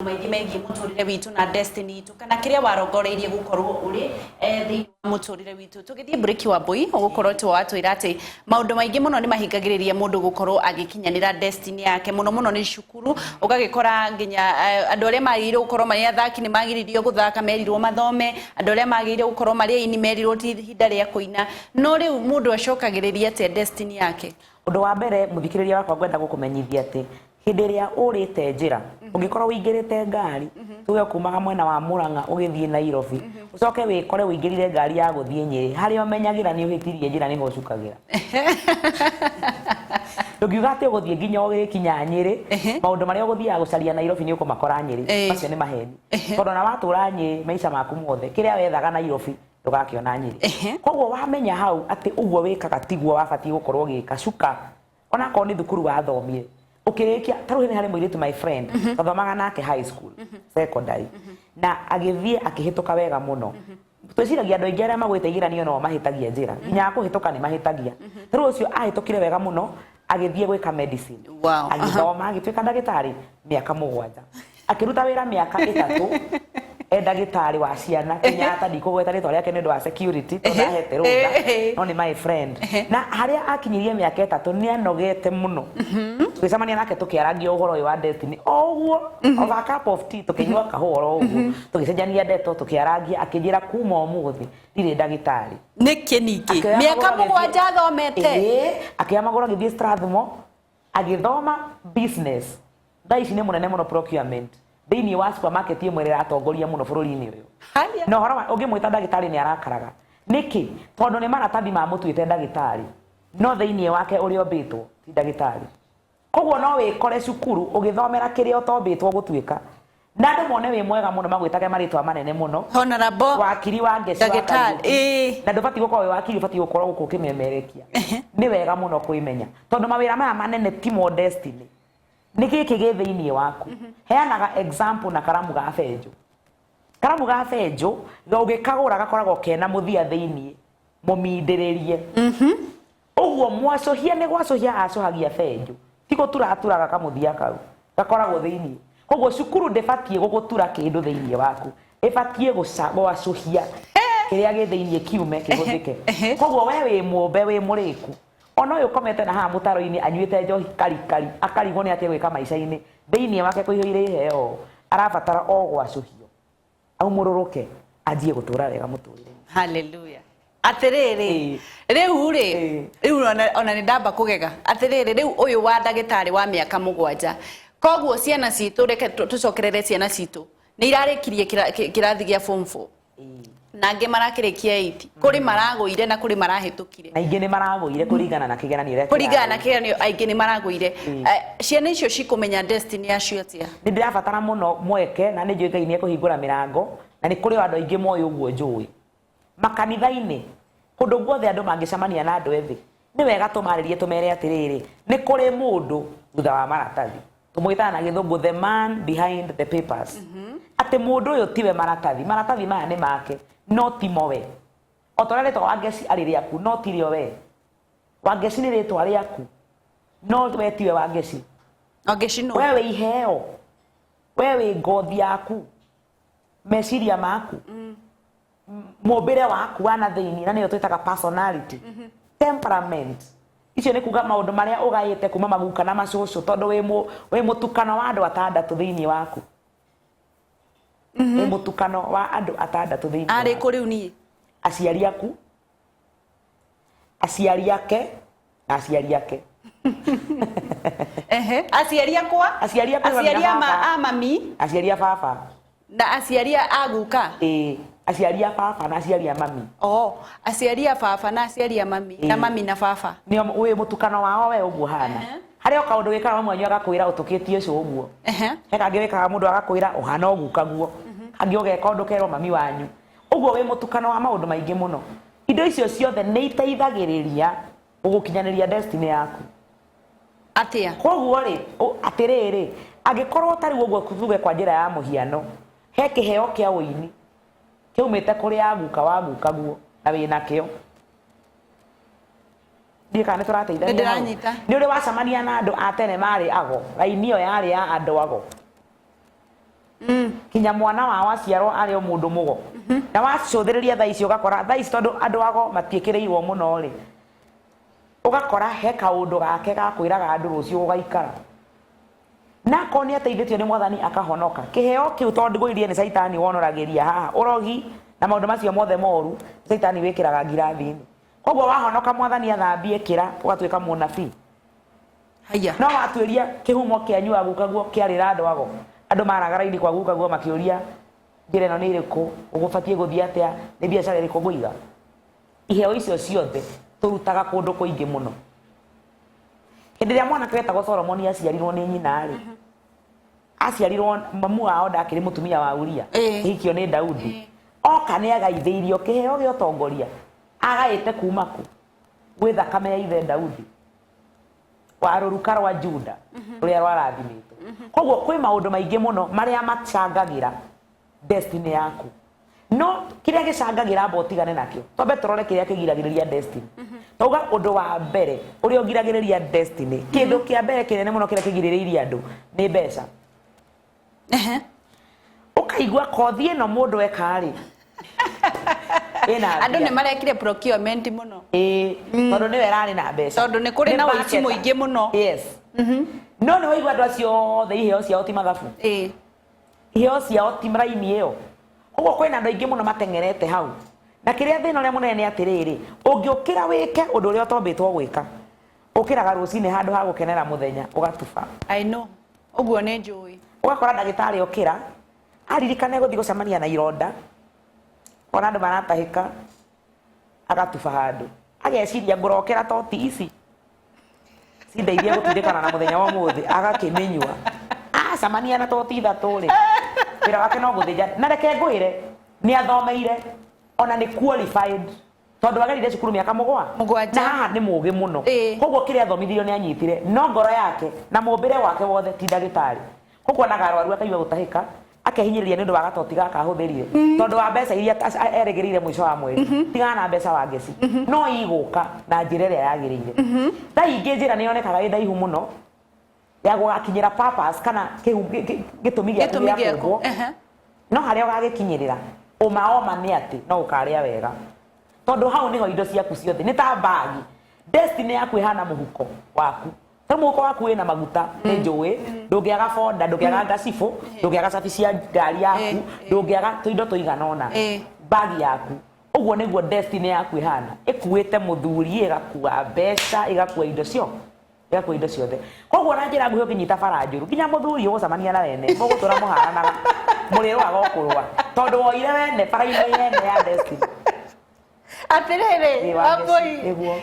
Maingĩ megiĩ mũtũrĩre witũ na destiny itũ kana kĩrĩa warongoreirie gũkorwo ũrĩ thĩinĩ wa mũtũrĩre witũ. Tũgĩthiĩ mburĩki wa mbũi, ũgũkorwo watwĩra atĩ maũndũ maingĩ mũno nĩ mahingagĩrĩria mũndũ gũkorwo agĩkinyanĩra destiny yake, mũno mũno nĩ cukuru. Ũgagĩkora nginya andũ arĩa magĩrĩirwo gũkorwo marĩ athaki nĩ magĩrĩirio gũthaka, merirwo mathome. Andũ arĩa magĩrĩire gũkorwo marĩ aini merirwo ti ihinda rĩa kũina. No rĩu mũndũ acokagĩrĩria atĩa destiny yake? Ũndũ wa mbere, mũthikĩrĩria wakwa, ngwenda gũkũmenyithia atĩ hĩndĩ ĩrĩa ũrĩte njĩra, ũngĩkorwo ũingĩrĩte ngari, tuge kumaga mwena wa Murang'a ũgĩthiĩ Nairobi, ũcoke wĩkore ũingĩrire ngari ya gũthiĩ Nyĩrĩ, harĩa ũmenyagĩra nĩ ũhĩtirie njĩra nĩho ũcukagĩra. Ndũngiuga atĩ ũgũthiĩ nginya ũgĩkinya Nyĩrĩ, maũndũ marĩa ũgũthiaga gũcaria Nairobi nĩ ũkũmakora Nyĩrĩ. Macio nĩ maheni, tondũ ona watũra Nyĩrĩ maica maku mothe, kĩrĩa wethaga Nairobi ndũgakĩona Nyĩrĩ. Koguo wamenya hau atĩ ũguo wĩkaga tiguo wabatiĩ gũkorwo ũgĩka, cuka. Onakorwo nĩ thukuru wathomire ũkĩrĩkia, ta rĩu nĩ harĩ mũirĩtu, my friend, twathomaga nake high school, secondary, na agĩthiĩ akĩhĩtũka wega mũno. Twĩciragia andũ aingĩ arĩa magwĩte igeranio no mahĩtagia njĩra, nginya kũhĩtũka nĩ mahĩtagia. Ta rĩu ũcio ahĩtũkire wega mũno, agĩthiĩ gwĩka medicine. Agĩthoma, agĩtuĩka ndagĩtarĩ mĩaka 7, akĩruta wĩra mĩaka 3 e ndagĩtarĩ wa ciana Kenyatta. Ndikũgweta rĩtwa rĩake nĩ ũndũ wa security tondũ ahete rũtha, no nĩ my friend. Na harĩa akinyirie mĩaka 3 nĩ anogete mũno. Tũgĩcemania nake, tũkĩarangia ũhoro ũyũ wa destiny o ũguo, over a cup of tea, tũkĩnyua kahũa oro ũguo, tũgĩcenjania ndeto, tũkĩarangia. Akĩnjĩra, "Kuma ũmũthĩ ndirĩ ndagĩtarĩ." Nĩkĩ ningĩ? Akĩoya Mĩaka magũrũ agĩthiĩ- 7 athomete. Ĩĩ, akĩoya magũrũ agĩthiĩ Strathmore, agĩthoma business. Thaa ici nĩ mũnene mũno procurement thĩinĩ wa supermarket ĩmwe ĩrĩa ĩratongoria mũno bũrũri-inĩ ũyũ. Haya. Na ũhoro wa ũngĩmwĩta ndagĩtarĩ nĩ arakaraga. Nĩkĩ? Tondũ nĩ maratathi mamũtuĩte ndagĩtarĩ, no thĩinĩ wake ũrĩa ũmbĩtwo ti ndagĩtarĩ. Koguo no wĩkore cukuru ũgĩthomera kĩrĩa ũtombĩtwo gũtuĩka, na andũ mone wĩ mwega mũno, magwĩtage marĩtwa manene mũno, Honorable wakiri wa Ngeci wa ndagĩtarĩ. Kariũki. Na ndũbatiĩ gũkorwo wĩ wakiri, ũbatiĩ gũkorwo gũkũ ũkĩmemerekia. Nĩ wega mũno kwĩmenya, tondũ mawĩra maya manene timo destiny, nĩ gĩkĩ gĩ thĩinĩ waku. Heanaga example na karamu ga benjũ. Karamu ga benjũ ũgĩkagũra gakoragwo kena mũthia thĩinĩ mũmindĩrĩrie ũguo. Mwacũhia nĩ gwacũhia acũhagia benjũ, ti gũtura aturaga kamũthia kau gakoragwo thĩinĩ. Koguo cukuru ndĩbatiĩ gũgũtura kĩndũ thĩinĩ waku, ĩbatiĩ gwacũhia kĩrĩa gĩ thĩinĩ kiume kĩhũthĩke. Koguo we wĩ mũmbe, wĩ mũrĩku. Ona ũyũ ũkomete na haha mũtaro-inĩ anyuĩte njohi karikari, akarigwo nĩ atĩa gwĩka maica-inĩ, thĩinĩ wake kũihũire iheo, arabatara o gwacũhio aumũrũrũke, anjie gũtũra wega mũtũrĩre. Haleluya. Atĩrĩrĩ, rĩu rĩ, rĩu ona nĩ ndamba kũgega. Atĩrĩrĩ, rĩu ũyũ wa ndagĩtarĩ wa mĩaka 7, koguo ciana citũ, reke tũcokerere ciana citũ, nĩ irarĩkirie kĩrathi gĩa form 4 na angĩ marakĩrĩkia 8, kũrĩ maragũire na kũrĩ marahĩtũkire. Na aingĩ nĩ maragũire kũringana na kĩgeranio ũrĩa Kũringana na kĩrarĩ. kĩgeranio, aingĩ nĩ maragũire. Ciana icio cikũmenya destiny yacio atĩa? Nĩ ndĩrabatara mũno mweke, na nĩ njũĩ Ngai nĩ ekũhingũra mĩrango, na nĩ kũrĩ o andũ aingĩ moĩ ũguo njũĩ. Makanitha-inĩ, kũndũ guothe andũ mangĩcemania na andũ ethĩ, nĩ wega tũmarĩrie, tũmere atĩrĩrĩ, nĩ kũrĩ mũndũ thutha wa maratathi. Tũmwĩtaga na Gĩthũngũ the man behind the papers, atĩ mũndũ ũyũ tiwe maratathi. Maratathi maya nĩ make, no timo we. O ta ũrĩa rĩtwa Wangeci arĩ rĩaku, no tirĩo we. Wangeci nĩ rĩtwa rĩaku, no we tiwe Wangeci. Wangeci nũ? We wĩ iheo, we wĩ ngothi yaku, meciria maku, mũmbĩre waku wa na thĩinĩ, na nĩyo twĩtaga personality, temperament. Icio nĩ kuga maũndũ marĩa ũgaĩte kuma maguka na macũcũ, tondũ wĩ mũtukano wa andũ atandatũ thĩinĩ waku, wĩ mũtukano wa andũ atandatũ thĩinĩ Arĩ waku. Kũ rĩu niĩ? Aciari aku, aciari ake na aciari ake. Ehe, aciari akwa. Aciari aku nĩ mami aciari na a baba. a mami. Aciari a baba. Na aciari a guka. Ĩĩ, aciari a baba na aciari a mami. Oh, aciari a baba na aciari a mami na mami na baba. Nĩo wĩ mũtukano wao we ũguo hana. Harĩ o kaũndũ wĩkaga, mamwe wanyu agakwĩra ũtũkĩtie ũcio ũguo. He kangĩ wĩkaga, mũndũ agakwĩra ũhana ũguka guo. Kangĩ ũgeka ũndũ ũkerwo mami wanyu ũguo. Wĩ mũtukano wa maũndũ maingĩ mũno. Indo icio ciothe nĩ iteithagĩrĩria gũgũkinyanĩria destiny yaku. Atia? Koguo rĩ, atĩrĩrĩ, angĩkorwo ta rĩu ũguo tuge kwa njĩra ya mũhiano, he kĩheo kĩa ũini kĩaumĩte kũrĩ a guka wa guka guo na wĩna kĩo, ndiĩ kana nĩ tũrateithania hau. Nĩndĩranyita. Nĩ ũrĩ wacemania na andũ a tene marĩ ago, raini ĩyo yarĩ ya andũ ago. Kinya mwana wao aciarwo arĩ o mũndũ mũgo. Na wacũthĩrĩria thaa ici ũgakora thaa ici tondũ andũ ago matiĩkĩrĩirwo mũno rĩ, ũgakora he kaũndũ gake ga kwĩraga andũ rũciũ gũgaikara. Na akorwo nĩ ateithĩtio nĩ Mwathani akahonoka, kĩheo kĩu tondũ ngwĩrire nĩ caitani wonoragĩria haha, ũrogi na maũndũ macio mothe moru, nĩ caitani wĩkĩraga ngirathi-inĩ. Koguo wahonoka Mwathani athambie kĩra ũgatuĩka mũnabii. Haiya. No watuĩria kĩhumo kĩa nyua gukaguo kĩarĩ andũ ago. Andũ maraga raini kwa gukaguo makĩũria njĩra ĩno nĩ ĩrĩkũ, ũgũbatiĩ gũthiĩ atĩa, nĩ biacara ĩrĩkũ ngũiga. Iheo icio ciothe tũrutaga kũndũ kũingĩ mũno. Hĩndĩ ĩrĩa mwanake wetagwo Solomoni aciarirwo nĩ nyina rĩ, aciarirwo mamu wao ndakĩrĩ mũtumia wa Uria, ahikio nĩ Daudi. Oka nĩ agaithĩirio kĩheo gĩa ũtongoria, agaĩte kuma kũ? Gwĩ thakame ya ithe Daudi wa rũruka rwa Juda rũrĩa rwarathimĩtwo. Koguo kwĩ maũndũ maingĩ mũno marĩa macangagĩra destiny yaku. No kĩrĩa gĩcangagĩra amba ũtigane nakĩo. Twambe tũrore kĩrĩa kĩgiragĩrĩria destiny. Twauga ũndũ wa mbere ũrĩa ũgiragĩrĩria destiny, kĩndũ kĩa mbere kĩnene mũno kĩrĩa kĩgirĩrĩirie andũ nĩ mbeca. Ũkaigua kothi ĩno mũndũ eka rĩ, ĩna Andũ mbia. nĩ marekire procurement mũno. Ĩĩ, tondũ nĩwe ĩrarĩ na mbeca. Tondũ nĩ kũrĩ na ũici marketer. mũingĩ mũno. Yes. No nĩ waigua andũ acio othe iheo ciao ti mathabu. Iheo ciao ti raini ĩyo. Koguo kwĩna andũ aingĩ mũno mateng'erete hau. Na kĩrĩa thĩna ũrĩa mũnene nĩ atĩrĩrĩ, ũngĩũkĩra wĩke ũndũ ũrĩa ũtombĩtwo gwĩka, ũkĩraga rũcinĩ handũ ha gũkenera mũthenya, ũgatuba. I know. Ũguo nĩ njũĩ. Ũgakora ndagĩtarĩ okĩra, aririkane gũthiĩ gũcemania na ironda, ona andũ maratahĩka, agatuba handũ. Ageciria ngũrokera toti ici cindeithie gũtindĩkana na mũthenya wa ũmũthĩ, agakĩmĩnyua. Acemania na toti ithatũ rĩ, wĩra wake no gũthĩnja. Na reke ngwĩre, nĩ athomeire, ona nĩ qualified. Tondũ agerire cukuru mĩaka mũgwanja. Na haha nĩ mũgĩ mũno. Koguo kĩrĩa athomithirio nĩ anyitire, no ngoro yake na mũmbĩre wake wothe ti ndagĩtarĩ. Koguo onaga arwaru akaigua gũtahĩka, akehinyĩrĩria nĩ ũndũ wa gatoti gaka ahũthĩrire. Tondũ wa mbeca iria erĩgĩrĩire mũico wa mweri. Tigana na mbeca wa ngeci. No igũka na njĩra ĩrĩa yagĩrĩire. Thaa ingĩ njĩra nĩ yonekaga ĩ ndaihu mũno ya gũgakinyĩra purpose kana gĩtũmi gĩaku Gĩtũmi gĩa gĩaku. kũmbwo. No harĩa ũgagĩkinyĩrĩra, ũma oma nĩ atĩ no ũkarĩa wega. Tondũ hau nĩho indo ciaku ciothe, nĩ ta bagi. Destiny yaku ĩhana mũhuko waku. Ta mũhuko waku wĩna maguta, nĩ njũĩ, ndũngĩaga boda, ndũngĩaga ngacibũ, ndũngĩaga cabi cia ngari yaku, ndũngĩaga tũindo tũigana ũna. Bagi yaku. Ũguo nĩguo destiny yaku ĩhana. Ĩkuĩte mũthuri, ĩgakua mbeca, ĩgakua indo cio. Ĩgakua indo ciothe. Koguo na njĩra nguhĩ ũngĩnyita bara njũru, nginya mũthuri ũgũcemania na wene, mũgũtũra mũharanaga, mũrĩrũaga o kũrũa. Tondũ woire wene bara-inĩ yene ya destiny. Atĩrĩrĩ, Ĩ, Wangeci, Wambũi, nĩguo.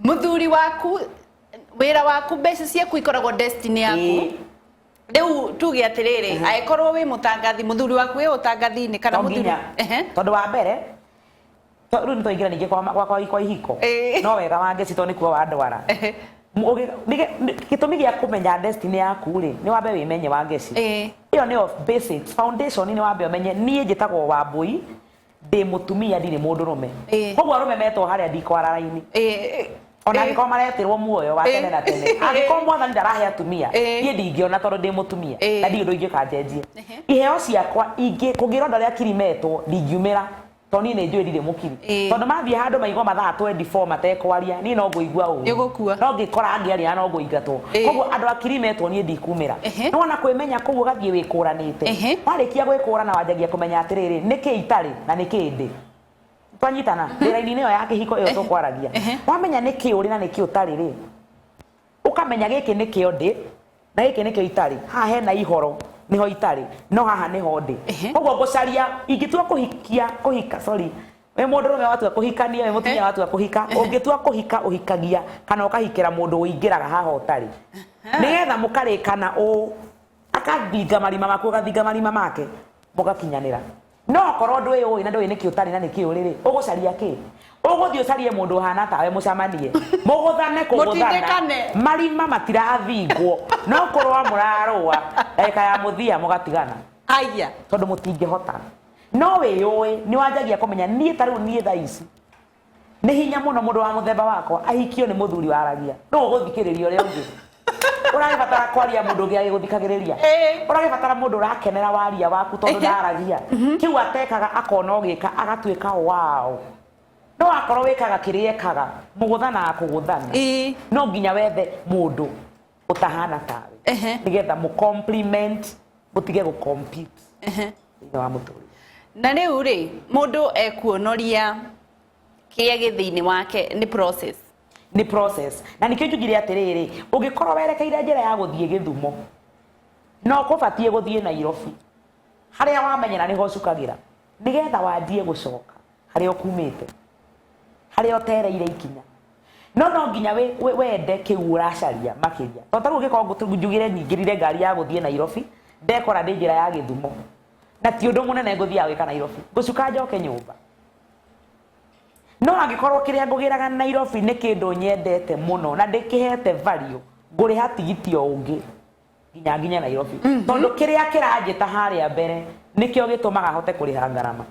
mũthuri waku, wĩra waku, mbeca ciaku ikoragwo destiny yaku. Rĩu tuge atĩrĩrĩ, angĩkorwo wĩ mũtangathi, mũthuri waku wĩ ũtangathi-inĩ kana To mũthuri nginya. Tondũ wa mbere, rĩu nĩ twaingĩra ningĩ kwa ihiko. No wega wa Ngeci tondũ nĩkuo wandwara. Gĩtũmi gĩa kũmenya destiny yaku rĩ, nĩ wambe wĩmenye wa Ngeci. Ĩyo nĩyo basics, foundation nĩ wambe ũmenye niĩ njĩtagwo Wambũi, ndĩ mũtumia ndirĩ mũndũrũme. Koguo arũme metwo harĩa ndikwara raini. Ona angĩkorwo maretĩrwo muoyo wa tene na tene. Angĩkorwo mwathani ndarahe atumia, niĩ ndingĩona tondũ ndĩ mũtumia. Na ndirĩ ũndũ ingĩka njenjie. Iheo ciakwa ingĩ, kũngĩrwo andũ arĩa akiri metwo, ndingiumĩra. Tondũ niĩ nĩ njũĩ ndirĩ mũkiri. Tondũ mathiĩ handũ maigwo mathaa 24 matekwaria, niĩ no ngũigua ũru. Nĩũgũkua. No ngĩkora ngĩaria no ngũingatwo. Koguo andũ akiri metwo niĩ ndikumĩra. Nĩwona kwĩmenya kũu ũgathiĩ wĩkũranĩte. Warĩkia gwĩkũrana wanjagia kũmenya atĩrĩrĩ, nĩkĩ itarĩ na nĩkĩ ndĩ. Twanyitana? Ndĩ raini-inĩ ĩyo ya kĩhiko ĩyo tũkwaragia. Wamenya nĩkĩ ũrĩ na nĩkĩ ũtarĩ rĩ, ũkamenya gĩkĩ nĩkĩo ndĩ na gĩkĩ nĩkĩo itarĩ. Haha hena ihoro nĩho itarĩ, no haha nĩho ndĩ. Koguo ngũcaria, ingĩtua kũhikia, kũhika, sorry, wĩ mũndũrũme watua kũhikania, wĩ mũtumia watua kũhika, ũngĩtua kũhika ũhikagia kana ũkahikĩra mũndũ ũingĩraga haha ũtarĩ. Nĩgetha mũkarĩkana ũũ, akathinga marima maku, ũgathinga marima make, mũgakinyanĩra. No okorwo ndwĩyũĩ na ndũĩ nĩkĩ ũtarĩ na nĩkĩ ũrĩ rĩ, ũgũcaria kĩ? Ũgũthiĩ ũcarie mũndũ ũhana tawe mũcamanie, mũgũthane kũgũthana, Mũtindĩkane. marima matirathingwo, no kũrũa mũrarũa, ndagĩka ya mũthia mũgatigana. Aya. Tondũ mũtingĩhota. No wĩyũĩ, nĩ wanjagia kũmenya niĩ ta rĩu niĩ thaa ici, nĩ hinya mũno mũndũ wa mũthemba wakwa ahikio nĩ mũthuri waragia. Nũ ũgũthikĩrĩria ũrĩa ũngĩ? Ũragĩbatara kwaria mũndũ ũngĩ agĩgũthikagĩrĩria. Ũragĩbatara mũndũ ũrakenera waria waku tondũ ndaragia. Kĩu atekaga akona ũgĩka agatuĩka wow. No akorwo wĩkaga kĩrĩa ekaga, mũgũthanaga kũgũthana. No nginya wethe mũndũ ũtahana tawe. Nĩgetha mũ compliment, mũtige gũ compete thĩinĩ wa mũtũrĩre. Na rĩu rĩ, mũndũ ekuonoria kĩrĩa gĩ thĩinĩ wake nĩ process. Nĩ process. Na nĩkĩo njugire atĩrĩrĩ, ũngĩkorwo werekeire njĩra ya gũthiĩ Gĩthumo, no kũbatiĩ gũthiĩ Nairobi. Harĩa wamenyera nĩho ũcukagĩra. Nĩgetha wanjie gũcoka harĩa ũkumĩte. Harĩa ũtereire ikinya. No no nginya wende kĩu ũracaria makĩria. Tondũ ta rĩu ũngĩkorwo njugire nyingĩrire ngari ya gũthiĩ Nairobi, ndekora ndĩ njĩra ya Gĩthumo. Na ti ũndũ mũnene ngũthiaga gwĩka Nairobi. Ngũcuka njoke nyũmba. No angĩkorwo kĩrĩa ngũgĩraga Nairobi nĩ kĩndũ nyendete mũno na ndĩkĩhete value, ngũrĩha tigiti o ũngĩ nginya nginye Nairobi. Tondũ kĩrĩa kĩranjĩta harĩa mbere nĩkĩo gĩtũmaga hote kũrĩha ngarama.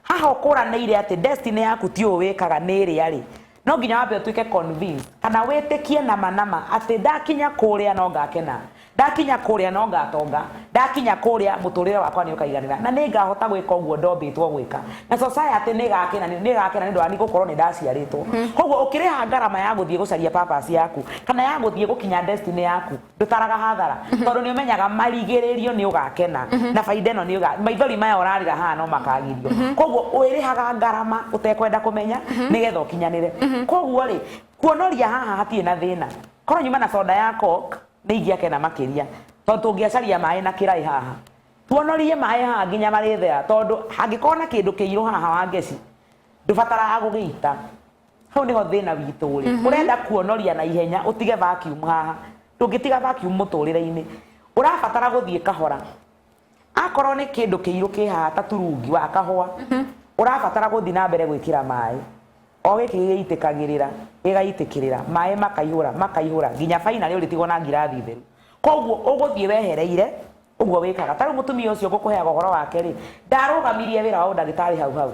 Haha ũkũranĩire atĩ destiny yaku ti ũũ wĩkaga nĩ ĩrĩa rĩ, no nginya wambe ũtuĩke convinced kana wĩtĩkie nama nama atĩ ndakinya kũrĩa no ngakena, ndakinya kũrĩa no ngatonga, ndakinya kũrĩa mũtũrĩre wakwa nĩ ũkaiganĩra na nĩ ngahota gwĩka ũguo ndombĩtwo gwĩka. Na society nĩ ĩgakena, nĩ ĩgakena nĩ ũndũ wa niĩ gũkorwo nĩ ndaciarĩtwo. Koguo ũkĩrĩha ngarama ya gũthiĩ gũcaria purpose yaku kana ya gũthiĩ gũkinya destiny yaku, ndũtaraga hathara tondũ nĩ ũmenyaga marigĩrĩrio nĩ ũgakena na baida ĩno nĩ ũga maithori maya ũrarĩra haha no makagirio. Koguo wĩrĩhaga ngarama ũtekwenda kũmenya nĩgetha ũkinyanĩre. Koguo rĩ, kuonoria haha hatirĩ na thĩna. Korwo nyuma na soda ya Coke nĩ ingĩakena makĩria tondũ tũngĩacaria maĩ na kĩraĩ haha. Tuonorie maĩ haha nginya marĩthera tondũ hangĩkorwo na kĩndũ kĩirũ haha Wangeci ndũbataraga gũgĩita. Hau nĩho thĩna witũ ũrĩ. Ũrenda kuonoria na ihenya ũtige vacuum haha. Ndũngĩtiga vacuum mũtũrĩre-inĩ. Ũrabatara gũthiĩ kahora. Akorwo nĩ kĩndũ kĩirũ kĩ haha ta turungi wa kahũa, ũrabatara gũthiĩ na mbere gwĩkĩra maĩ. O gĩkĩ gĩgĩitĩkagĩrĩra, gĩgaitĩkĩrĩra, maĩ makaihũra, makaihũra, nginya finally ũrĩtigwo na ngirathi theru. Koguo ũgũthiĩ wehereire ũguo wĩkaga. Ta rĩu mũtumia ũcio ngũkũheaga ũhoro wake rĩ, ndarũgamirie wĩra wa ũndagĩtarĩ hau hau.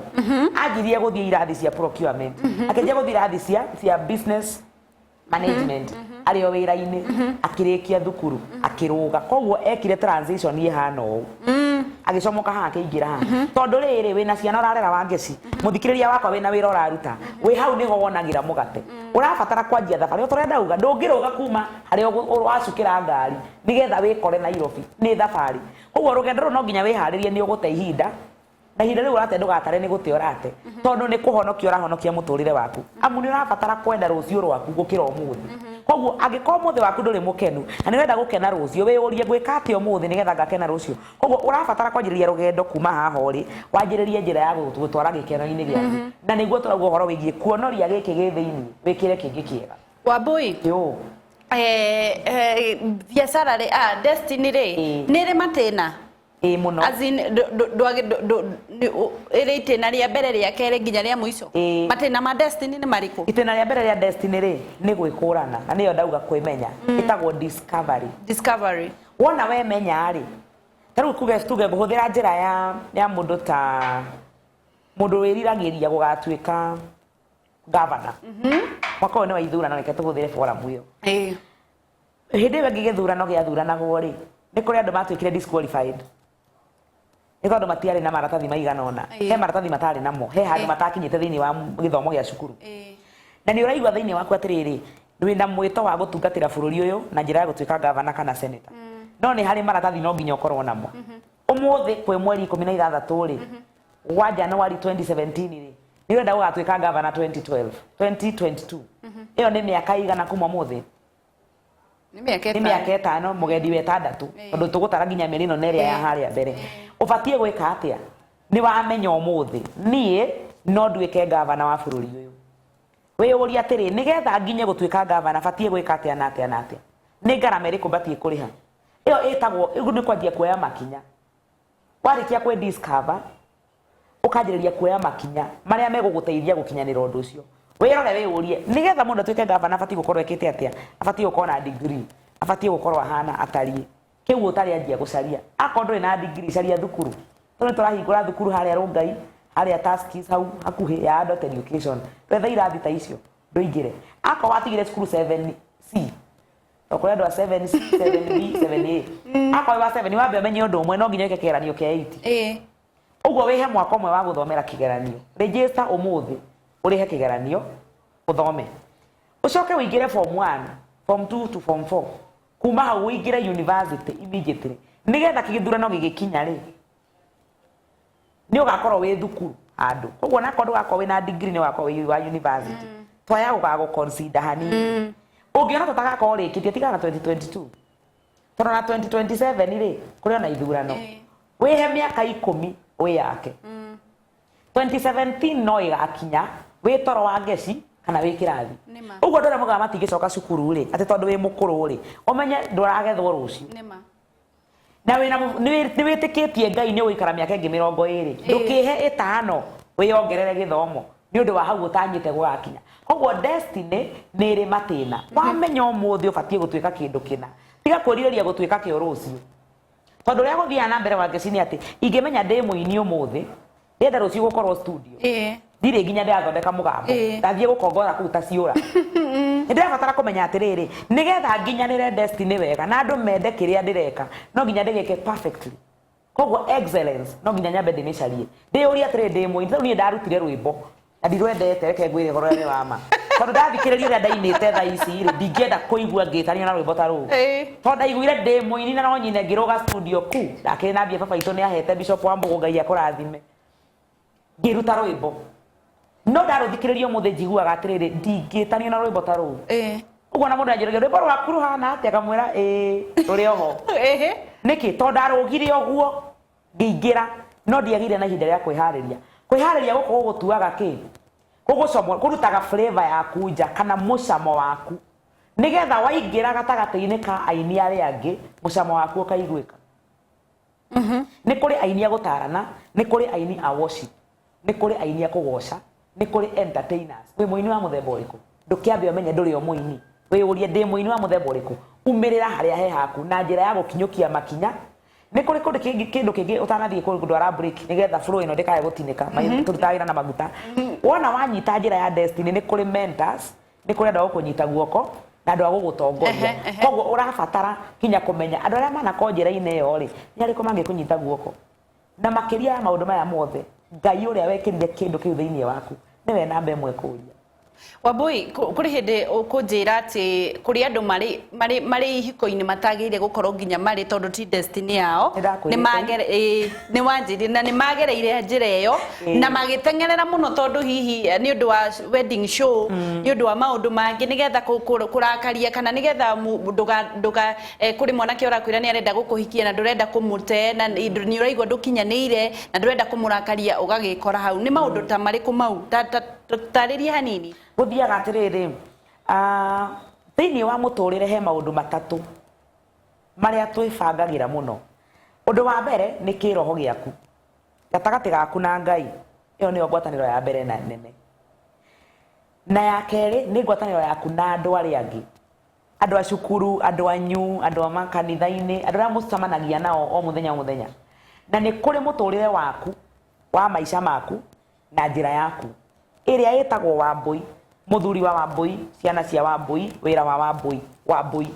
Anjirie gũthiĩ irathi cia procurement. Akĩanjia gũthiĩ irathi cia business management arĩ o wĩra-inĩ, akĩrĩkia thukuru, akĩrũga. Koguo ekire transition ĩhana ũũ. Agĩcomoka haha akĩingĩra haha. Tondũ rĩrĩ, wĩna ciana ũrarera Wangeci, mũthikĩrĩria wakwa wĩna wĩra ũraruta, wĩ hau nĩho wonagĩra mũgate. Ũrabatara kwanjia thabarĩ. O ta ũrĩa ndauga, ndũngĩrũga kuma harĩa wacukĩra ngari nĩgetha wĩkore Nairobi. Nĩ thabarĩ. Koguo rũgendo rũu no nginya wĩharĩrie nĩ ũgũte ihinda, na ihinda rĩu ũrate ndũgatare nĩ gũte ũrate, tondũ nĩ kũhonokia ũrahonokia mũtũrĩre waku. Amu nĩ ũrabatara kwenda rũciũ rwaku gũkĩra ũmũthĩ. Koguo angĩkorwo ũmũthĩ waku ndũrĩ mũkenu na nĩ ũrenda gũkena rũciũ, wĩyũrie ngwĩka atĩa ũmũthĩ nĩgetha ngakena rũciũ. Koguo ũrabatara kwanjĩrĩria rũgendo kuma haha ũrĩ, wanjĩrĩrie njĩra ya gũgũtwara gĩkeno-inĩ gĩaku. Na nĩguo tũrauga ũhoro wĩgiĩ kuonoria gĩkĩ gĩ thĩinĩ, wĩkĩre kĩngĩ kĩega. Wambui. Yo. Biacara rĩ, destiny rĩ, nĩ ĩrĩ matĩna? Ĩĩ mũno. As in, ĩrĩ itĩna rĩa mbere, rĩa kerĩ nginya rĩa mũico? Ĩĩ. Matĩna ma destiny nĩ marĩkũ? Itĩna rĩa mbere rĩa destiny rĩ, nĩ gwĩkũrana, na nĩyo ndauga kwĩmenya. Ĩtagwo discovery. Discovery. Wona wemenya rĩ, ta rĩu tuge ngũhũthĩra njĩra ya mũndũ ta mũndũ wĩriragĩria gũgatuĩka governor. Mwaka ũyũ nĩ wa ithurano, reke tũhũthĩre forum ĩyo. Hĩndĩ ĩyo ĩngĩ gĩthurano gĩathuranagwo rĩ, nĩ kũrĩ andũ matuĩkire disqualified nĩ tondũ matiarĩ na maratathi maigana ũna. He maratathi matarĩ namo, he handũ matakinyĩte thĩinĩ wa gĩthomo gĩa cukuru. Na nĩ ũraigua thĩinĩ waku atĩrĩrĩ, wĩna mwĩto wa gũtungatĩra bũrũri ũyũ na njĩra ya gũtuĩka gavana kana senator. No nĩ harĩ maratathi no nginya ũkorwo namo. Ũmũthĩ kwĩ mweri 16 rĩ, wa January 2017 rĩ, nĩ ũrenda gũgatuĩka gavana 2012, 2022. Ĩyo nĩ mĩaka igana kuma ũmũthĩ? Nĩ mĩaka Nĩ mĩaka ĩtano, mũgendi wa ĩtandatũ, tondũ tũgũtara nginya mĩeri ĩno na ĩrĩa ya harĩa mbere. Ũbatiĩ gwĩka atĩa? Nĩ wamenya ũmũthĩ niĩ no nduĩke gavana wa bũrũri ũyũ. Wĩyũrie atĩrĩ, nĩgetha nginye gũtuĩka gavana batiĩ gwĩka atĩa na atĩa na atĩa? Nĩ ngarama ĩrĩkũ batiĩ kũrĩha? Ĩyo ĩtagwo, ũguo nĩ kwanjia kuoya makinya. Warĩkia kwĩ discover, ũkanjĩrĩria kuoya makinya marĩa megũgũteithia gũkinyanĩra ũndũ ũcio. Wĩrore wĩyũrie, nĩgetha mũndũ atuĩke gavana abatiĩ gũkorwo ekĩte atĩa? Abatiĩ gũkorwo na degree, abatiĩ gũkorwo ahana atariĩ. Kĩu ũtarĩ anjia gũcaria. Akorwo ndũrĩ na degree, caria thukuru. Tondũ nĩ tũrahingũra thukuru harĩa Rongai, harĩa Tuskys hau hakuhĩ ya adult education. Wethe irathi ta icio, ndũingĩre. Akorwo watigire cukuru 7C, To kũrĩ andũ a 7C, 7B, 7A. Akorwo wĩ wa 7 wambe ũmenye ũndũ ũmwe, no nginya wĩke kĩgeranio kĩa 8. Ũguo wĩhe mwaka ũmwe wa gũthomera kĩgeranio. Register ũmũthĩ, ũrĩhe kĩgeranio, ũthome. Ũcoke ũingĩre form 1, form 2 to form 4. Kuma hau ũingĩre university immediately. Nĩgetha gĩthurano gĩgĩkinya rĩ, nĩ ũgakorwo wĩ thukuru handũ. Koguo onakorwo ndũgakorwo wĩna degree, nĩ ũgakorwo wĩ wa university. Twaya gũgagũ consider hanini. Ũngĩona tũtagakorwo ũrĩkĩtie, tigana na 2022. Tondũ na 2027 rĩ, kũrĩ ona ithurano. Wĩhe mĩaka 10 wĩyake. 2017 no ĩgakinya wĩ toro wa ngeci kana wĩ kĩrathi. Nĩma. Ũguo andũ arĩa maugaga matingĩcoka cukuru rĩ, atĩ tondũ wĩ mũkũrũ rĩ, ũmenye ndũragethwo rũciũ. Nĩma. Na wĩna nĩ wĩtĩkĩtie Ngai nĩ ũgũikara mĩaka ĩngĩ 20. Ndũkĩhe 5 wĩongerere gĩthomo nĩ ũndũ wa hau ũtanyĩte gũgakinya. Koguo destiny nĩ ĩrĩ matĩna. Wamenya ũmũthĩ ũbatiĩ gũtuĩka kĩndũ kĩna, tiga kwĩrirĩria gũtuĩka kĩo rũciũ. Tondũ ũrĩa gũthiaga na mbere wa ngeci nĩ atĩ ingĩmenya ndĩ mũini ũmũthĩ, ndĩrenda rũciũ gũkorwo studio. Ndirĩ nginya ndĩrathondeka mũgambo. Ndathiĩ gũkongora kũu ta ciũra. Nĩ ndĩrabatara kũmenya atĩrĩrĩ, nĩgetha nginyanĩre destiny wega na andũ mende kĩrĩa ndĩreka, no nginya ndĩgĩke perfectly. Koguo excellence no nginya nyambe ndĩmĩcarie. Ndĩyũrie atĩrĩrĩ, ndĩ mũini, rĩu niĩ ndarutire rwĩmbo na ndirwendete, reke ngwĩre ũhoro ũrĩa nĩ wa ma. Tondũ ndathikĩrĩria ũrĩa ndainĩte thaa ici rĩ, ndingĩenda kũigua ngĩtanio na rwĩmbo ta rũu. Tondũ ndaiguire ndĩ mũini na no nyine ngĩrũga studio ku, ndakĩrĩ na mbia baba itũ nĩ ahete Bishop wa Mbũgũ, Ngai akũrathime. Ngĩruta rwĩmbo. No ndarũthikĩrĩria ũmũthĩ njiguaga atĩrĩrĩ, ndingĩtanio na rwĩmbo ta rũu. Ũguo na mũndũ anjũragia rwĩmbo rwaku rũhana atĩa, ngamwĩra ĩĩ rũrĩ oho. Nĩkĩ? Tondũ ndarũgire ũguo ngĩingĩra, no ndiagĩire na ihinda rĩa kwĩharĩria. Kwĩharĩria gũkũ gũgũtuaga kĩ? Gũgũcomora, kũrutaga flavor yaku nja kana mũcamo waku. Nĩgetha waingĩra gatagatĩ-inĩ ka aini arĩa angĩ, mũcamo waku ũkaiguĩka. Nĩ kũrĩ aini a gũtarana, nĩ kũrĩ aini a worship, nĩ kũrĩ aini a kũgoca, nĩ kũrĩ entertainers. Wĩ mũini wa mũthemba ũrĩkũ? Ndũkĩambe ũmenye ndũrĩ o mũini. Wĩyũrie ndĩ mũini wa mũthemba ũrĩkũ? Umĩrĩra harĩa he haku na njĩra ya gũkinyũkia makinya. Nĩ kũrĩ kũndũ kĩngĩ, kĩndũ kĩngĩ ũtanathiĩ kũndwara break nĩgetha flow ĩno ndĩkae gũtinĩka. Tũrutaga wĩra na maguta. Wona wanyita njĩra ya destiny, nĩ kũrĩ mentors, nĩ kũrĩ andũ a gũkũnyita guoko na andũ a gũgũtongoria. Koguo ũrabatara kinya kũmenya andũ arĩa manakorwo njĩra-inĩ ĩyo rĩ, nĩ arĩkũ mangĩkũnyita guoko. Na makĩria ya maũndũ maya mothe, Ngai ũrĩa wekĩrire kĩndũ kĩu thĩinĩ waku nĩwe namba ĩmwe kũria. Wambui, kũrĩ hĩndĩ ũkũnjĩra atĩ kũrĩ andũ marĩ ihiko-inĩ matagĩrĩire gũkorwo nginya marĩ tondũ ti destiny yao. Nĩndakwĩrĩte. Nĩ wanjĩrire na nĩ magereire njĩra ĩyo na magĩteng'erera mũno tondũ hihi nĩ ũndũ wa wedding show, nĩ ũndũ wa maũndũ mangĩ, nĩgetha kũrakaria kana nĩgetha ndũga, kũrĩ mwanake ũrakwĩra nĩ arenda gũkũhikia na ndũrenda kũmũte na nĩ ũraigua ndũkinyanĩire na ndũrenda kũmũrakaria, ũgagĩkora hau. Nĩ maũndũ ta marĩkũ mau? Tarĩria hanini. Gũthiaga atĩrĩrĩ, thĩinĩ wa mũtũrĩre he maũndũ matatũ marĩa twĩbangagĩra mũno. Ũndũ wa mbere nĩ kĩroho gĩaku, gatagatĩ gaku na Ngai. Ĩyo nĩyo ngwatanĩro ya mbere na nene. Na ya kerĩ nĩ ngwatanĩro yaku na andũ arĩa angĩ, andũ a cukuru, andũ anyu, andũ a makanitha-inĩ, andũ arĩa mũcemanagia nao o mũthenya o mũthenya. Na nĩ kũrĩ mũtũrĩre waku wa maica maku na njĩra yaku ĩrĩa ĩtagwo Wambui, mũthuri wa Wambui, ciana cia Wambui, wĩra wa Wambui, Wambui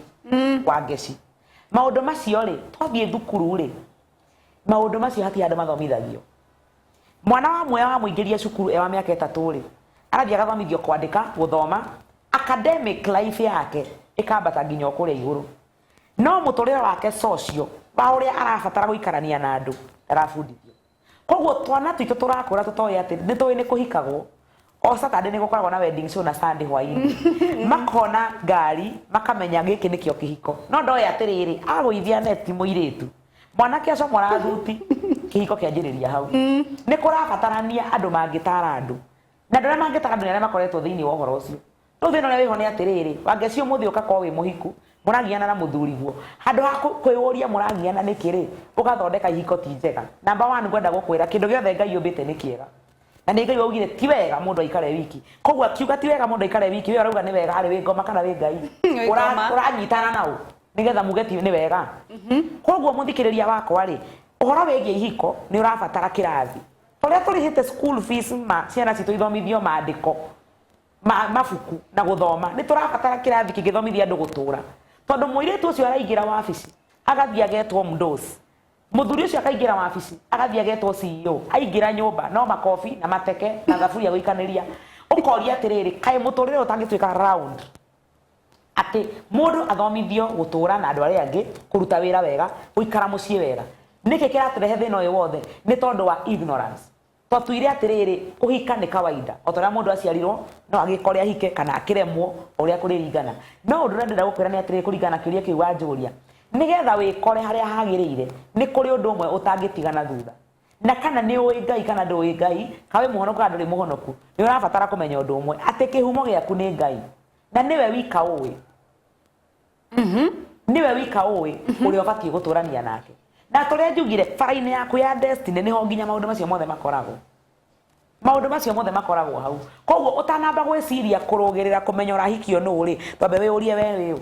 wa ngeci. Maũndũ macio rĩ, twathiĩ thukuru rĩ, maũndũ macio hatirĩ andũ mathomithagio. Mwana wa muoya wamũingĩria cukuru e wa mĩaka 3 rĩ, arathiĩ agathomithio kwandĩka, gũthoma, academic life yake ĩkambata nginya o kũrĩa igũrũ. No mũtũrĩre wake social wa ũrĩa arabatara gũikarania na andũ ndarabundithio. Koguo twana twitũ tũrakũra tũtoĩ atĩ nĩ tũĩ nĩ kũhikagwo. O Saturday nĩ gũkoragwo na wedding show na Sunday hwaĩ-inĩ. Makona ngari makamenya gĩkĩ nĩkĩo kĩhiko. No ndoĩ atĩrĩrĩ, agũithia neti mũirĩtu. Mwanake acomora thuti, kĩhiko kĩanjĩrĩria hau. Nĩ kũrabatarania andũ mangĩtara andũ. Na andũ arĩa mangĩtara andũ nĩ arĩa makoretwo thĩinĩ wa ũhoro ũcio. Rĩu thĩna ũrĩa wĩho nĩ atĩrĩrĩ, Wangeci ũmũthĩ ũkakorwo wĩ mũhiku, mũragiana na mũthuriguo. Handũ ha kwĩyũria mũragiana nĩkĩ rĩ, ũgathondeka ihiko ti njega. Number one, ngwenda gũkwĩra kĩndũ gĩothe Ngai ũmbĩte nĩ kĩega. Na nĩ Ngai waugire ti wega mũndũ aikare wiki. Koguo akiuga ti wega mũndũ aikare wiki, we ũrauga nĩ wega harĩ wĩ ngoma kana wĩ Ngai. Wĩ ngoma. Ũranyitana na ũ? Nĩgetha muge ti nĩ wega. Koguo mũthikĩrĩria wakwa rĩ, ũhoro wĩgiĩ ihiko nĩ ũrabatara kĩrathi. Tũrĩa tũrĩhĩte school fees ma ciana citũ ithomithio maandĩko ma mabuku na gũthoma, nĩ tũrabatara kĩrathi kĩngĩthomithia andũ gũtũra. Tondũ mũirĩtu ũcio araingĩra wabici agathiĩ agetwo mdos, mũthuri ũcio akaingĩra wabici agathiĩ agetwo CEO, aingĩra nyũmba no makobi na mateke na thaburia gũikanĩria. Ũkoria atĩrĩrĩ, kaĩ mũtũrĩre ũtangĩtuĩka round atĩ mũndũ athomithio gũtũra na andũ arĩa angĩ, kũruta wĩra wega, gũikara mũciĩ wega? Nĩkĩ kĩratũrehe thĩna ũyũ wothe? Nĩ tondũ wa ignorance. Twatuire atĩrĩrĩ, kũhika nĩ kawaida, o ta ũrĩa mũndũ aciarirwo no agĩkore ahike kana akĩremwo, o ũrĩa kũrĩringana. No ũndũ ũrĩa ndĩrenda gũkwĩra nĩ atĩrĩrĩ, kũringana na kĩũria kĩu wanjũria, nĩgetha wĩkore harĩa hagĩrĩire, nĩ kũrĩ ũndũ ũmwe ũtangĩtiga na thutha. Na kana nĩ ũĩ Ngai kana ndũĩ Ngai, kana wĩ mũhonoku kana ndũrĩ mũhonoku, nĩ ũrabatara kũmenya ũndũ ũmwe, atĩ kĩhumo gĩaku nĩ Ngai. Na nĩwe wika ũĩ. Nĩwe wika ũĩ ũrĩa ũbatiĩ gũtũrania nake. Na tũrĩa njugire, bara-inĩ yaku ya destiny nĩho nginya maũndũ macio mothe makoragwo. Maũndũ macio mothe makoragwo hau. Koguo ũtanamba gwĩciria kũrũgĩrĩra kũmenya ũrahikio nũ rĩ, twambe wĩyũrie we wĩ ũ.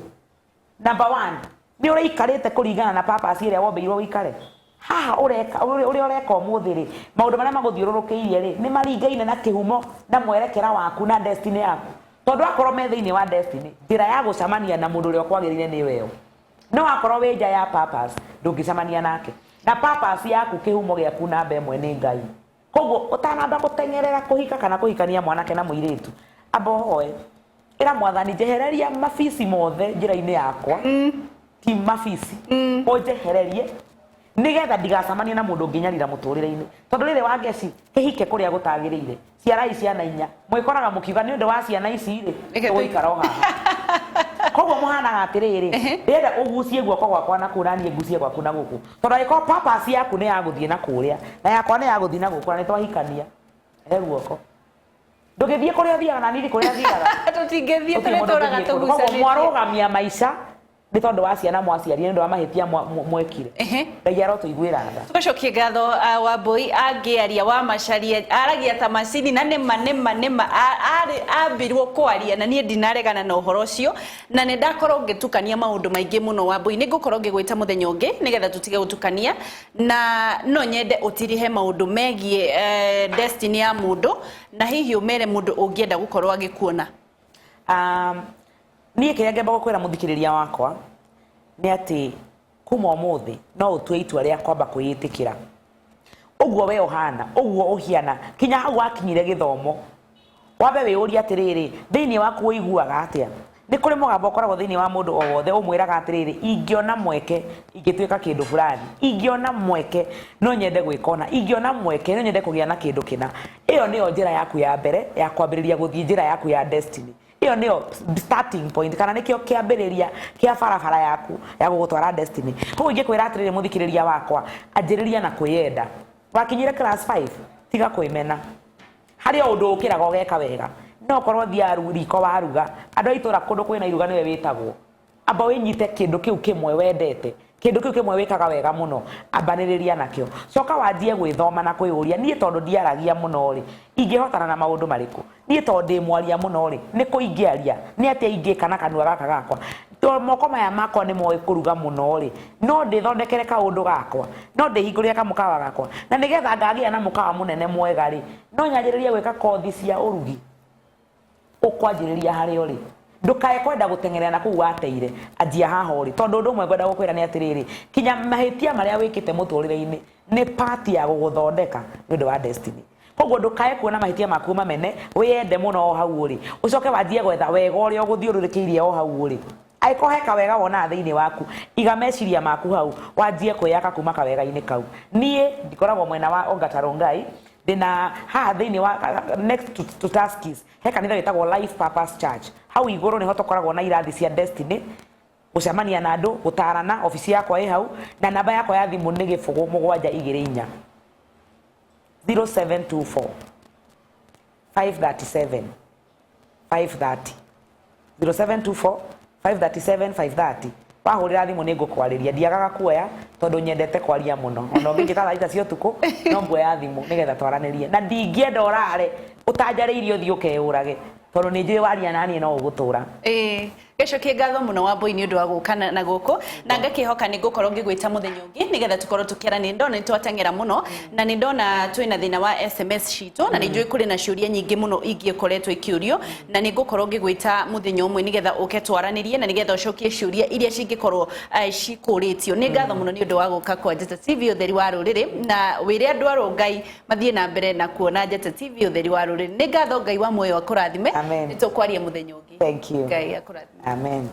Number one, nĩ ũraikarĩte kũringana na purpose ĩrĩa wombĩirwo ũikare? Haha ũreka, ũrĩa ũreka ũmũthĩ rĩ, maũndũ marĩa magũthiũrũrũkĩirie rĩ, nĩ maringaine na kĩhumo na mwerekera waku na destiny yaku? Tondũ akorwo me thĩinĩ wa destiny, njĩra ya gũcemania na mũndũ ũrĩa ũkwagĩrĩire nĩ ĩyo. No akorwo wĩ nja ya purpose, ndũngĩcemania nake. Na purpose yaku, kĩhumo gĩaku namba ĩmwe nĩ Ngai. Koguo ũtanamba gũteng'erera kũhika kana kũhikania mwanake na mũirĩtu, amba ũhoe. Ĩra Mwathani, njehereria mabici mothe njĩra-inĩ yakwa, ti mabici, ũnjehererie nĩgetha ndigacemanie na mũndũ ũngĩnyarira mũtũrĩre-inĩ. Tondũ rĩrĩ Wangeci, kĩhike kũrĩa gũtagĩrĩire, ciarai ciana inya, mwĩkoraga mũkiuga nĩ ũndũ wa ciana ici rĩ, Reke tũgũikara o haha. Koguo mũhanaga atĩrĩrĩ, ndĩrenda ũgucie guoko gwakwa na kũu na niĩ ngucie gwaku na gũkũ. Tondũ angĩkorwo purpose yaku nĩ ya gũthiĩ na kũrĩa, na yakwa nĩ ya gũthiĩ na gũkũ, na nĩ twahikania, he guoko. Ndũgĩthiĩ kũrĩa ũthiaga na niĩ kũrĩa thiaga. Tũtingĩthiĩ, Gũtirĩ mũndũ tũrĩtũraga ũngĩthiĩ kũndũ. Koguo tũgucanĩtie. mwarũgamia maica nĩ tondũ wa ciana mwaciarire, nĩ ũndũ wa mahĩtia mwekire. Ngai arotũiguĩra tha. Tũgacokia ngatho Wambui angĩaria wa Macharia aragia ta macini, na nĩma nĩma nĩma ambirwo kwaria na niĩ ndinaregana na ũhoro ũcio, na nĩ ndakorwo ngĩtukania maũndũ maingĩ mũno. Wambui, nĩ ngũkorwo ngĩgwĩta mũthenya ũngĩ nĩgetha tũtige gũtukania, na no nyende ũtirihe maũndũ megiĩ destiny ya mũndũ, na hihi ũmere mũndũ ũngĩenda gũkorwo agĩkuona. Niĩ kĩrĩa ngĩamba gũkwĩra mũthikĩrĩria wakwa nĩ atĩ kuma ũmũthĩ no ũtue itua rĩa kwamba kwĩĩtĩkĩra ũguo we ũhana, ũguo ũhiana, kinya hau wakinyire gĩthomo. Wambe wĩyũrie atĩrĩrĩ, thĩinĩ waku ũiguaga atĩa? Nĩ kũrĩ mũgambo ũkoragwo thĩinĩ wa mũndũ o wothe ũmwĩraga atĩrĩrĩ, ingĩona mweke ingĩtuĩka kĩndũ fulani, ingĩona mweke no nyende gwĩka ũna, ingĩona mweke no nyende kũgĩa na kĩndũ kĩna. Ĩyo nĩyo njĩra yaku ya mbere ya kwambĩrĩria gũthiĩ njĩra yaku ya destiny. Ĩyo nĩyo starting point, kana nĩkĩo kĩambĩrĩria kĩa barabara yaku ya gũgũtwara destiny. Koguo ingĩkwĩra atĩrĩrĩ mũthikĩrĩria wakwa, anjĩrĩria na kwĩyenda. Wakinyire class 5, tiga kwĩmena. Harĩ o ũndũ ũkĩraga ũgeka wega. No ũkorwo ũthiaga riko waruga, andũ a itũra kũndũ kwĩna iruga nĩwe wĩtagwo. Amba wĩnyite kĩndũ kĩu kĩmwe wendete, kĩndũ kĩu kĩmwe wĩkaga wega mũno, ambanĩrĩria nakĩo. Coka wanjie gwĩthoma na kwĩyũria, niĩ tondũ ndiaragia mũno rĩ, ingĩhotana na maũndũ marĩkũ? Niĩ tondũ ndĩ mwaria mũno rĩ, nĩ kũ ingĩaria? Nĩ atĩa ingĩka na kanua gaka gakwa? Tondũ moko maya makwa nĩ moĩ kũruga mũno rĩ, no ndĩthondekere kaũndũ gakwa, no ndĩhingũrĩre kamũkawa gakwa. Na nĩgetha ngagĩa na mũkawa mũnene mwega rĩ, no nyanjĩrĩrie gwĩka kothi cia ũrugi. Ũkwanjĩrĩria harĩa ũrĩ. Ndũkae kwenda gũteng'erera na kũu wateire, anjia haha ũrĩ. Tondũ ũndũ ũmwe ngwenda gũkwĩra nĩ atĩrĩrĩ, kinya mahĩtia marĩa wĩkĩte mũtũrĩre-inĩ nĩ part ya gũgũthondeka nĩ ũndũ wa destiny. Koguo ndũkae kuona mahĩtia maku ũmamene, wĩyende mũno o hau ũrĩ. Ũcoke wanjie gwetha wega ũrĩa ũgũthiũrũrũkĩirie o hau ũrĩ. Angĩkorwo he kawega wonaga thĩinĩ waku, iga meciria maku hau, wanjie kwĩyaka kuma kawega-inĩ kau. Niĩ ndikoragwo mwena wa Ongata Rongai, ndĩna haha thĩinĩ wa next to Tuskys, he kanitha wĩtagwo Life Purpose Church. Hau igũrũ nĩho tũkoragwo na irathi cia destiny, gũcemania na andũ, gũtarana, obici yakwa ĩ hau, na namba yakwa ya thimũ nĩ 0 7 2 4 0724 537 530 0724 537 530. Wahũrĩra thimũ nĩ ngũkwarĩria, ndiagaga kuoya tondũ nyendete kwaria mũno. Ona ũngĩnjĩta thaa 3 cia ũtukũ no nguoya thimũ nĩgetha twaranĩrie, na ndingĩenda ũrare ũtanjarĩirie ũthiĩ ũkeyũrage, tondũ nĩ njũĩ waria na niĩ no ũgũtũra. Ĩĩ. Ngacokia ngatho mũno Wambui nĩ ũndũ wa gũka na gũkũ, na ngakĩhoka nĩ ngũkorwo ngĩgwĩta mũthenya ũngĩ nĩgetha tũkorwo tũkĩaranĩria. Ndona nĩ twateng'era mũno na nĩ ndona twĩna thĩna wa SMS citũ, na nĩ njũĩ kũrĩ na ciũria nyingĩ mũno ingĩkoretwo ikĩũrio, na nĩ ngũkorwo ngĩgwĩta mũthenya ũmwe nĩgetha ũke twaranĩrie na nĩgetha ũcokie ciũria iria cingĩkorwo cikũrĩtio. Nĩ ngatho mũno nĩ ũndũ wa gũka kwa Njata TV ũtheri wa rũrĩrĩ, na wĩre andũ a Rongai mathiĩ na mbere na kuona Njata TV ũtheri wa rũrĩrĩ. Nĩ ngatho, Ngai wa muoyo akũrathime. Amen. Nĩ tũkwaria mũthenya ũngĩ. Thank you. Ngai akũrathime. Amen.